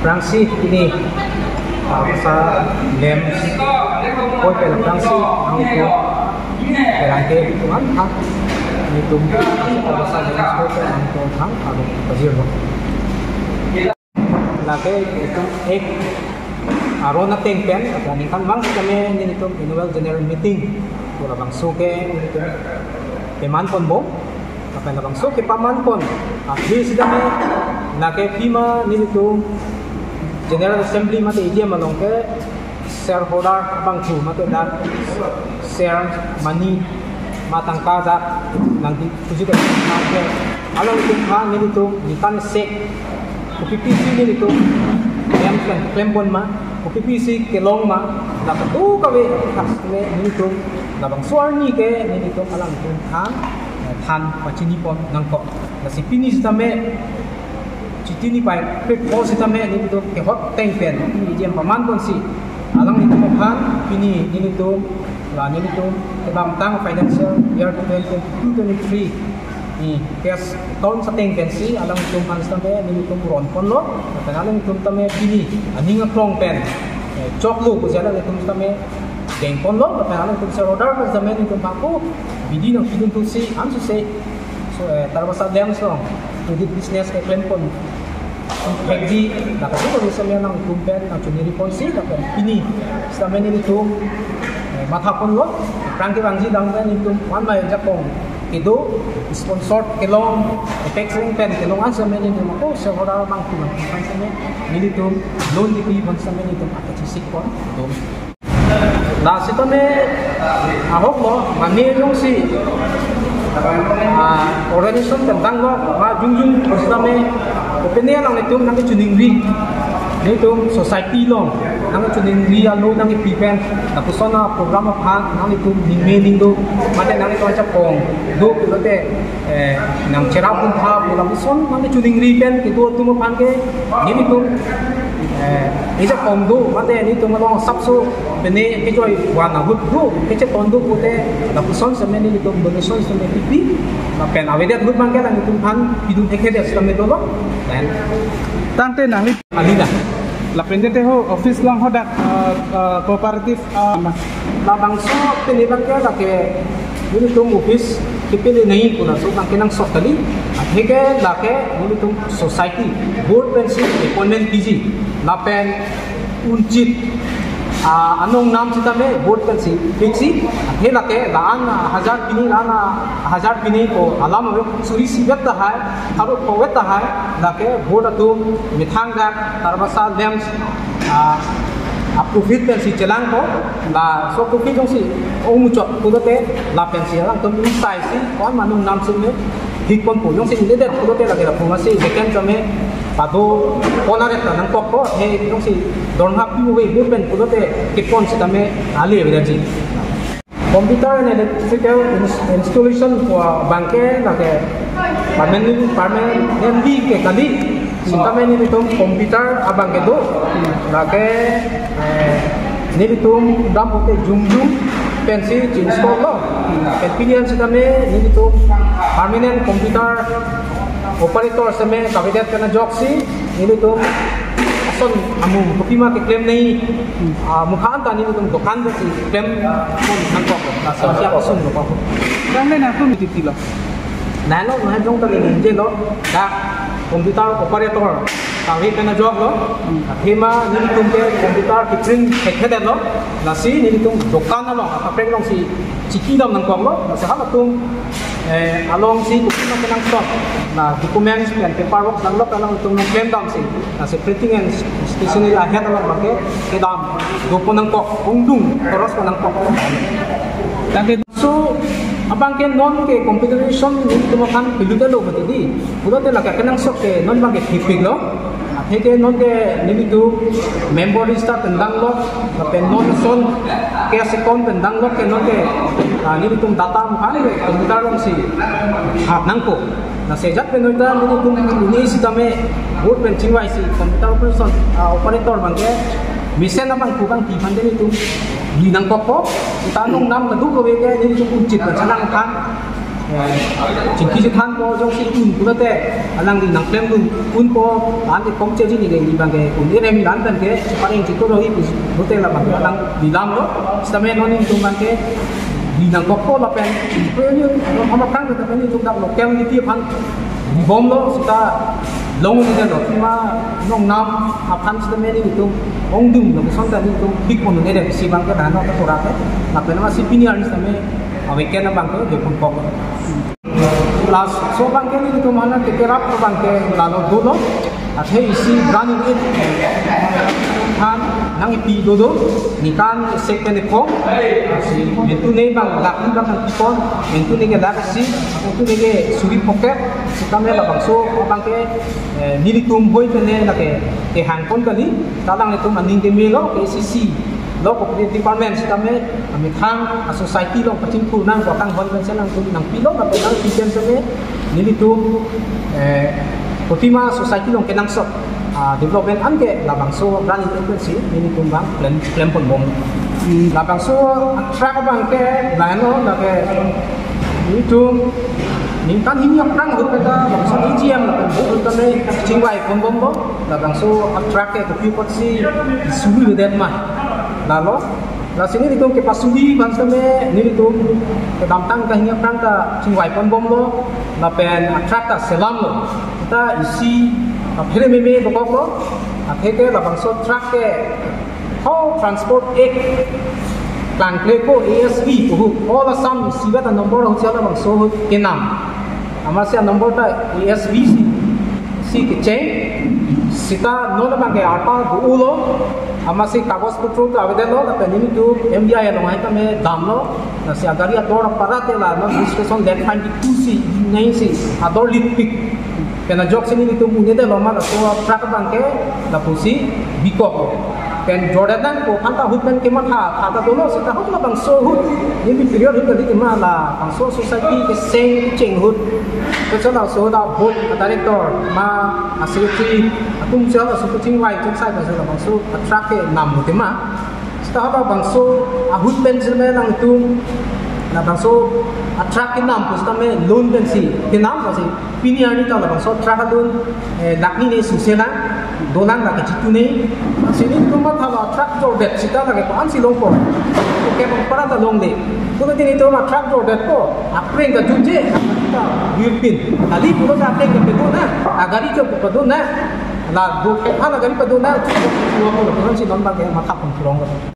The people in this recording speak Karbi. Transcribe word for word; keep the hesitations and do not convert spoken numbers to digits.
Aphrangsi pini, ah, sa lem koi pen aphrangsi nelitum kerang ke tuan ha nelitum sa lem koi pen nelitum ha alo pajirlo. Lake itum ek aron ateng pen, atau ningkan mang sitame nelitum annual general meeting. Pu labangso ke nelitum keman ponbom. Lapen labangso kepaman pon akhir sitame lake pima nelitum General Assembly mate A G M along ke shareholder abangphu mate dak share money ma tangka dak nangdi puji ke mate along tum ha nelitum ningkan sek kopi pisi nelitum klem klem klem pon ma, kopi pisi kelong ma, la katu kave khas me nelitum labangso arni ke nelitum alangtum than, eh, than pachini pon nangkok. Lasi pini sitame chitini pai pek pon sitame nelitum kehot ateng pen pini A G M paman ponsi alanglitum aphan pini nelitum la nelitum kedamtang financial year twenty twenty-two twenty-three ni cash account ateng pensi alangtum aphan sitame nelitum ron ponlo, lapen alangtum tame pini aning aklong pen, eh, choklo pusi alangtum sitame deng ponlo, lapen alangtum shareholder pen sitame nelitum bangko bidi nangpidun thusi, ansi se, so, eh, Tarabasa Dam along credit business keklem pon hekdi, la katu kave sitame nangtum pen nangchoningri ponsi, lapen pini sitame nelitum, eh, matha ponlo, aphrang kevangji dang pen nelitum one by jakong kedo, sponsor kelong, apex ring pen kelong an sitame nelitum ako shareholder abangphu nangtum aphan sitame nelitum loan kipi pon sitame nelitum akachesik pon dom. La sitame ahok lo, mane jongsi, ah, organization pen dang lo, ma jongjong sitame, opene alanglitum nangkachoningri, nelitum society along nangkachoningri alo nangkipi pen, lapuson a program aphan nanglitum ningme ningdo, mate nanglitum achapong do pulote, eh, nangcherap puntha pu lapuson mane choningri pen kedo atum aphan ke nelitum, eh, ejapong do, mate nelitum along asapso pene kejoi wan ahut do, kechepon do pute lapuson sitame nelitum donation sitame kipi, lapen avedet ahut abangke nanglitum aphan pidun thekthedet sitame dolo. Then tangte nangli alina. Lapen jate ho office along hadak, eh, eh, cooperative, eh, ma. Labangso pini abangke lake nelitum office kepini nai pu laso abangke nangsot kali. Atheke lake nelitum society board pensi appointment piji. Lapen unchit, ah, anong nam sitame board pensi fixi. Athe lake la-an, ah, hajar pini, la-an, ah, hajar pini ko alam ave suri sivet tahai, haruk kovet tahai, lake board atum methang dak Tarabasa Dam, ah, a profit pensi chelangpo, laso profit jongsi ong muchot pulote lapensi alangtum insai si ko-an ma anong nam sitame hik ponpo, jongsi nedet pulote lake lapu masi second sitame pado pon aret ta nangkokpo, he jongsi dorma pi ave board pen pulote kepon sitame ale aveji. Computer and electrical ins-, installation pu abangke lake permanent, permanently ke kali. Sitame nelitum computer abangke do. Lake, eh, nelitum dam pute jongjong pensi install lo. Pen pini an sitame nelitum permanent computer operator sitame kavedet pen ajoksi nelitum ason amung kopima keklem nai, ah, mukha anta nelitum dokan si klem pon nangkok, laso ason dokok. Kang le nangtum titi lo. Nalo nahai jong ta le ninje lo, dak computer operator kave pen ajok lo. Athema nelitum ke computer keprint thekthedet lo. Lasi nelitum dokan along, akaprek alongsi chiki dam nangkok lo. Lasi halatum, eh, alongsi kopima kenangsot, la documents pen paperwork dang lo, alangtum nangklem damsi, lasi printing and stationery ahead along abangke kedam dopon nangkok, ongdung toros pon nangkok. Tangte so abangke non ke computerization nelitum aphan pelutelo betul di. Pulote lake kenangsot ke non abangke thipik lo. Atheke non ke nelitum member register pen dang lo, lapen non ason cash account pen dang lo ke non ke, ah, nelitum data mukha ke computer alongsi hat nangkok. Lasi ajat pen noi ta nelitum ini sitame board pen chingvaisi computer operation, ah, operator abangke mesen abangphu abangpi aphan nelitum li nangkokpo. Ita anong nam kadokave ke nelitum unchit pen chenang aphan Chingki chethan ko jongsi un pulote alangli nangklemdun unpo, an ke kong cheji ni ke ni abang ke un erem lan pen ke pareng chiklo rohi pulote labang ke alang dilamlo. Sitame non nelitum abang ke di nangkokpo lapen, pen ni, hama aphrang ke pen nelitum dak local media aphan dibomlo, sita long un-edetlo, pima nongnam aphan sitame nelitum ongdung lo, kosonta nelitum big pon un-edet, isi abang ke dano ke tora ke, lapen amatsi pini arni sitame aweekend abang ke depon-kok. Labangso abang ke nelitum aphan kekerap abang ke lalo dolo. Athe isi brand unit aphan nangpi dodo. Nekan second ko si mentune abang lakh ni abang pipon, mentune ke lakh isi, mentune ke suri phongkep, sitame labangso abang ke, eh, nelitum hoi pen lake kehang pon kali, ta alanglitum aning kemelo, K C C lo, cooperative department sitame amethang a-society along pachingthur nang, kotang hon pen si nangtum nangpilo, lapen nangpi pen sitame nelitum, eh, kopi ma society along kenangsot, ah, development an ke labangso brand unit pen si nelitum abang klem, klem ponbom. Hmm. Labangso a-truck abang ke lahenlo, lake nelitum ningkan hini aphrang ahut pen ta labangso A G M lapen vote ahut pen chingvai ponbomlo. Labangso a-truck ke kopi apotsi suri-edet ma, lalo. Lasi nelitum kepasuri abang sitame nelitum kedamtang kahini aphrang ta chingvai ponbomlo, lapen a-truck ta selamlo. Ta isi aphere meme dokoklo. Athe ke labangso truck ke ho Transport Act klangkle ko, A S V pu ahut, all Assam isivet a-number ahut si labangso ahut kenam. Amatsi a-number ta A S V si, si kecheng. Sita non abang ke arta do-olo. Amatsi kagoj potro ta avedetlo, lapen nelitum M D I along hai tame damlo. Lasi agari ador apara te la non registration date twenty-two si, nai si ador lipik. Pen ajoksi nelitum un-edetlo ma, laso a-truck abang ke lapusi bikok. Pen jordet nangpo aphanta ahut pen kematha, tha ta dolo, sita ahut labangso ahut, neli period ahut kali tema, labangso society keseng kecheng ahut. Kosonlo, laso ahut a-board a-director ma a-secretary atum si laso kachingvai chingsai pen si labangso a-truck kenamlo tema. Sita labangso ahut pen sitame nangtum labangso a-truck kenam pu sitame loan pen si kenam, lasi pini arni ta labangso a-truck a-loan, eh, lakh hini ne suse nang, dolang lake chitu ne. Si nelitum mathalo a-truck jordet sita lake ko-ansi longpo. Ko kepang para ta longle. Pulote nelitum a-truck jordetpo, apreng kajutje, ta virpin. Kali pulote apreng kapedo nang, agari chot kapedo nang. La do kephan agari pedo nang, chot kapedo nang, ko-ansi non abang ke matha pon kurong ko.